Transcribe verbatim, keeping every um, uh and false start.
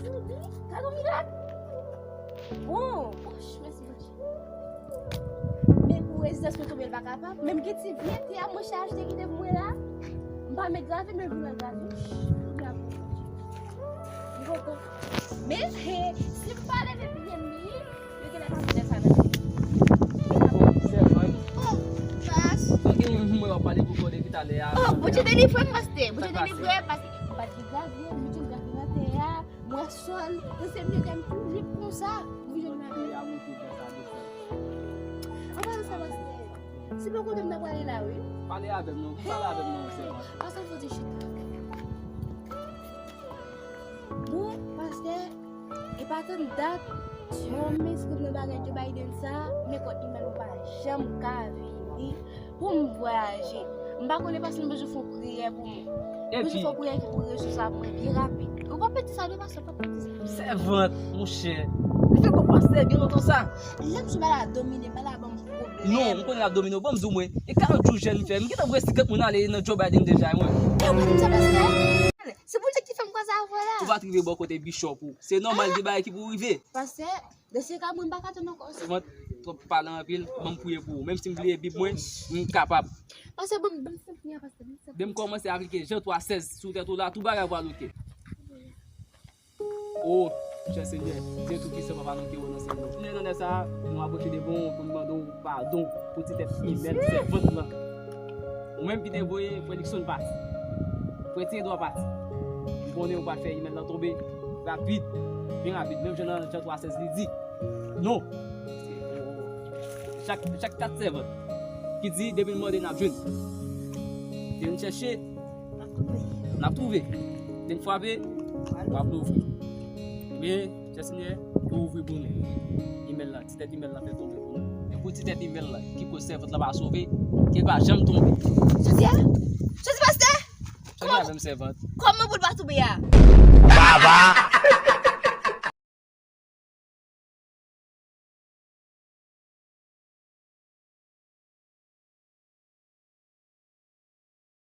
Gade yon mirak. Bon, och, mèsi Bondye. Men pou rezistans mwen tonbe, l pa kapab. Menm gen ti vye tè a mwen chache te kite pou mwen la. M pa met grave, men m pral grave. M kontan. Men, he, si m pa leve pou m li, yo genlè ka fè sa nan. Oh, pas. Ou gen yon moun w ap pale pou kòde ki talè a. Oh, Bondye delivre m, pastè. Bondye delivre m, pastè. M pa t gen grave, m te grave nan tè a. Mwen sèl, e se mwen ki tou lib konsa. Mwen jwenn la. Anvan sa, pastè. Si mwen konnen m ta prale la, wi. Pale avè m non, pale avè m non, sè. Pastè, fò di chita. Bon, pastè, e pa tann dat, mwen m enskri nan bagay Joe Biden sa, men kòd imèl mwen pa janm ka vini. Pou m vwayaje. M pa konnen, pastè, m bezwen fè yon priyè pou mwen. M bezwen fè yon priyè ki pou rezoud sa pou mwen byen rapid. Ou pa pèdi sa non, pastè, ou pa pèdi sa. Sèvant, monchè. Li fè kòm pastè byen lontan sa. Lè m sou bagay la domine, bagay la ban m pwoblèm. Non, m konnen l ap domine w. Bon, m di w mwen, e karant jou jèn m fè, m gentan voye senkant moun ale nan Joe Biden deja, mwen. E ou pa di m sa, pastè? Se Bondye ki fè m kwaze avè w la. Ou pa t rive bò kote bishop ou. Se nòmal, gen bagay ki pou rive. Pastè, Dans ce cas, mwen pa ka tann ankò. Sèvant, twòp pale anpil, ban m priye pou ou. Menm si m bliye Bib mwen, m kapab. Pastè, ban m, ban m fè priyè, pastè, ban m fè. Depi m kòmanse aplike Jan twa sèz sou tèt ou la, tout bagay pral oke. O, chè Senyè, Dye Toupisan, Papa, nou te wè nan Senyè. Jounen nan lè sa a, nou apwoche devan w pou n mande w padon pou ti tèt imèl sèvant lan. Ou menm ki te voye Frè Dickson pati. Frè Ti Edwa pati. M konnen ou pral fè imèl lan tonbe rapid, byen rapid. Menm jan nan Jan twa sèz li di. Non. Chak, chak kat sèvant ki di, depi n mande, n ap jwenn. Depi n chèche, n ap twouve. Depi n frape, w ap louvri. Men, chè Senyè, ou ouvri pou nou imèl lan, ti tèt imèl lan fè tonbe pou nou. Men pou ti tèt imèl lan, ki koz sèvant lan pa sove, ke l pa janm tonbe. Jezi a! Jezi, pastè! Kòman pou l pa tonbe a? Baba!